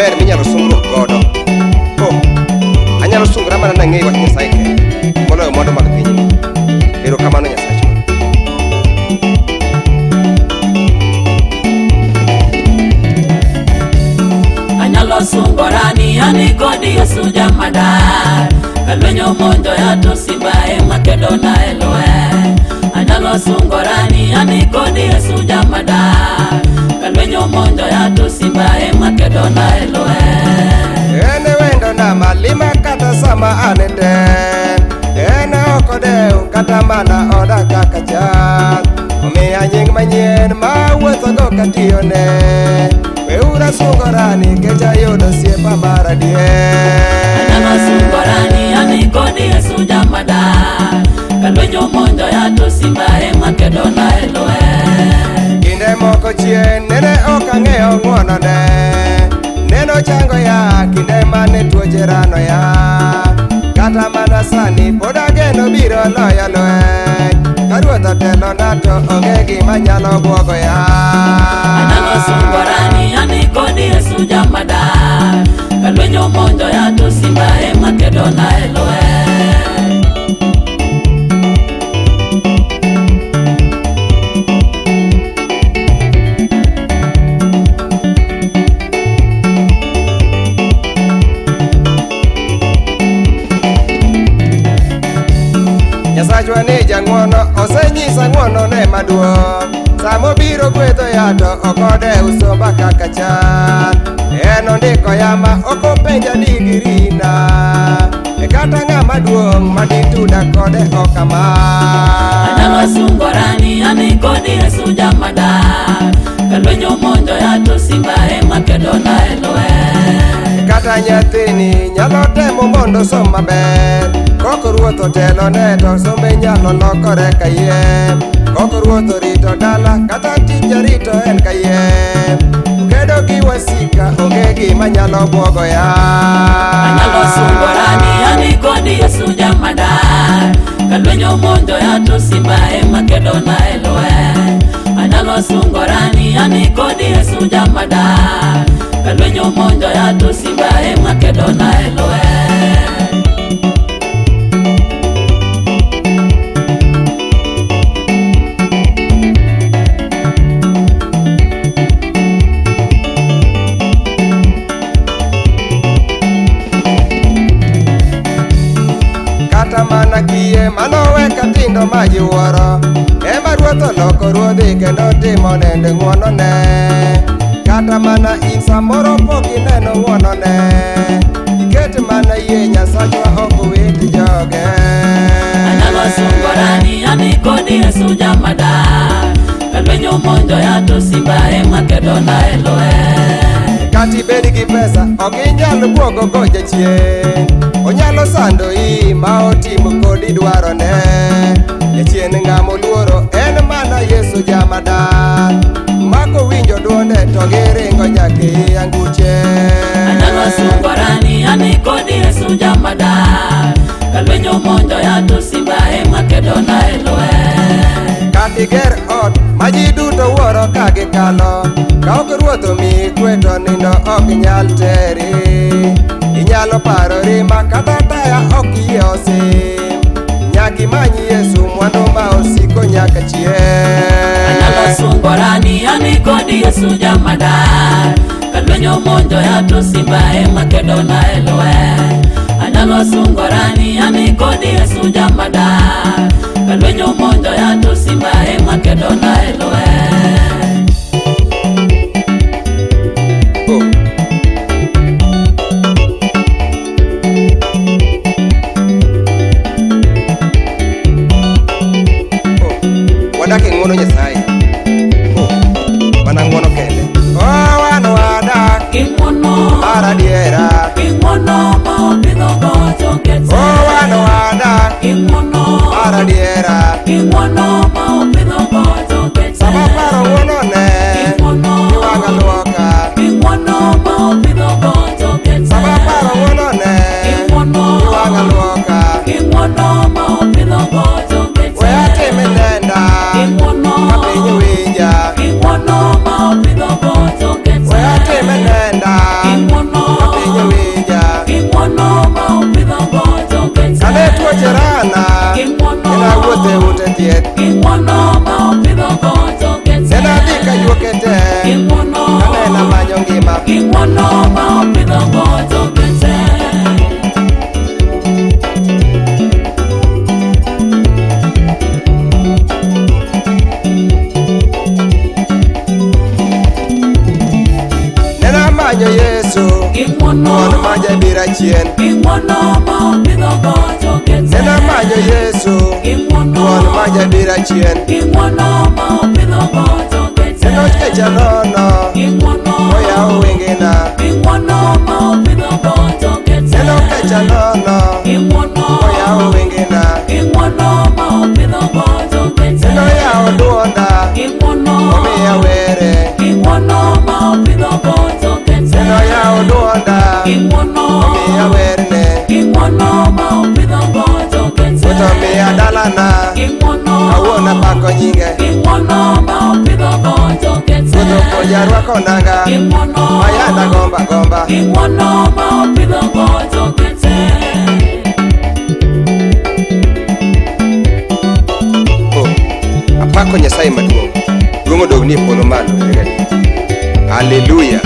maber minyalo sungruok godo. Oh, anyalo sungra mana nang'eyo wach Nyasaye kende moloyo mwandu mag pinyni. Erokamano Nyasachwa. Anyalo sungora ni an kod Yesu jamadar. Ka lweny omonjoya to simba ema kedona e lweny. Anyalo sungora ni an kod Yesu jamadar. Ka lweny omonjoya to simba ema kedona e lweny. En e wendona malima kata sama an e tem. En ok odew kata mana oda kaka chal. Omiya nying manyien ma awuothogo katiyone. Weuru asungora nikech ayudo osiepa mar adier. Anyalo sungora ni an kod Yesu jamadar. Ka lweny omonjoya to simba ema kedona e lweny. Kinde moko chien nene ok ang'eyo ng'wonone. Neno chango ya kinde mane tuoche rano ya. Kata mana sani pod ageno biro loyo lweny. Ka ruoth otelona to onge gima nyalo buogo ya. Anyalo sungora ni an kod Yesu jamadar. Ka lweny omonjoya to simba ema kedona e lweny. Nyasachwa ni jang'wono osenyisa ng'wonone maduong'. Samobiro gwedho ya to ok odew somba kaka chal. En ondiko ya ma ok openja digirina. E kata ng'ama duong' madituda kode ok ama. Anyalo sungora ni an kod Yesu jamadar. Ka lweny omonjoya to simba ema kedona e lweny. Kata nyathini nyalo temo mondo osom maber. Kok ruoth otelone to sombe nyalo lokore kayiem. Kok ruoth orito dala kata tij jarito en kayiem. Okedo gi wasika onge gima nyalo buogo ya. Anyalo sungora ni an kod Yesu jamadar. Ka lweny omonjoya to simba ema kedona e lweny. Anyalo sungora ni an kod Yesu jamadar. Ka lweny omonjoya to simba ema kedona e lweny. Kata mana kiye manoweka tindo ma ji wuoro. Ema ruoth oloko ruodhi kendo timo nende ng'wonone. Kata mana in samoro pok ineno ng'wonone. Iket mana yie Nyasachwa ok owit joge. Anyalo sungora ni an kod Yesu jamadar. Ka lweny omonjoya to simba ema kedona e lweny. Kata ibed gi pesa ok inyal buogo go jachien. Onyalo sando i ma otim kodi dwarone. Jachien ng'ama oluoro en mana Yesu jamadar. Mako winjo duonde to giringo nyaka ei anguche. Anyalo sungora ni an kod Yesu jamadar. Ka lweny omonjoya to simba ema kedona e lweny. Kata iger ot ma ji duto wuoro ka gikalo. Ka ok ruoth omiyi kwe to nindo ok nyal teri. Inyalo parori ma kata taya ok iyie osim. Nyaka imany Yesu mwandu ma osiko nyaka chieng'. Anyalo sungora ni an kod Yesu jamadar. Ka lweny omonjoya to simba ema kedona e lweny. Anyalo sungora ni an kod Yesu jamadar. Ka lweny omonjoya to simba ema kedona e lweny. Oh. Oh. Wadak e ng'wono Nyasaye. Oh. Mana ng'wono kende. Oh, wan wadak Gi ng'wono, mar adiera. gi ng'wono ma opidhogo jokete. Oh, wan wadak Gi ng'wono, mar adiera. gi ng'wono ma opidhogo jokete. tuoche rana. Gi ng'wono. Nena awuotho e ute thieth. Gi ng'wono ma opidhogo joge te. Nena adhi kayuok e te. Gi ng'wono. Kanena manyo ngima. Gi ng'wono ma opidhogo joge te. Nena amanyo Yesu. Gi ng'wono. Thuon manja biro achien. Gi ng'wono ma opidhogo joge te. Nena amanyo Yesu. Gi ng'wono. Thuon manja biro achien. Gi ng'wono ma opidhogo joge te. Neno kecha nono. Gi ng'wono. Oyawo wengena. Gi ng'wono ma opidhogo joge te. Neno kecha nono. Gi ng'wono. Oyawo wengena. Gi ng'wono ma opidhogo joge te. Neno yawo duonda. Gi ng'wono. Omiya were. Gi ng'wono ma opidhogo joge te. Neno yawo duonda. Gi ng'wono. Omiya werne. Gi ng'wono ma opidhogo joge te. Ruoth omiya dalana. Gi ng'wono. Kawuono apako nyinge. Gi ng'wono ma opidhogo joge te. Ruoth opuonja rwako nanga. Gi ng'wono. Mayanda gomba gomba. Gi ng'wono ma opidhogo joge te. Oh, apako Nyasaye maduong'. Duong' odogni e polo malo. Haleluya.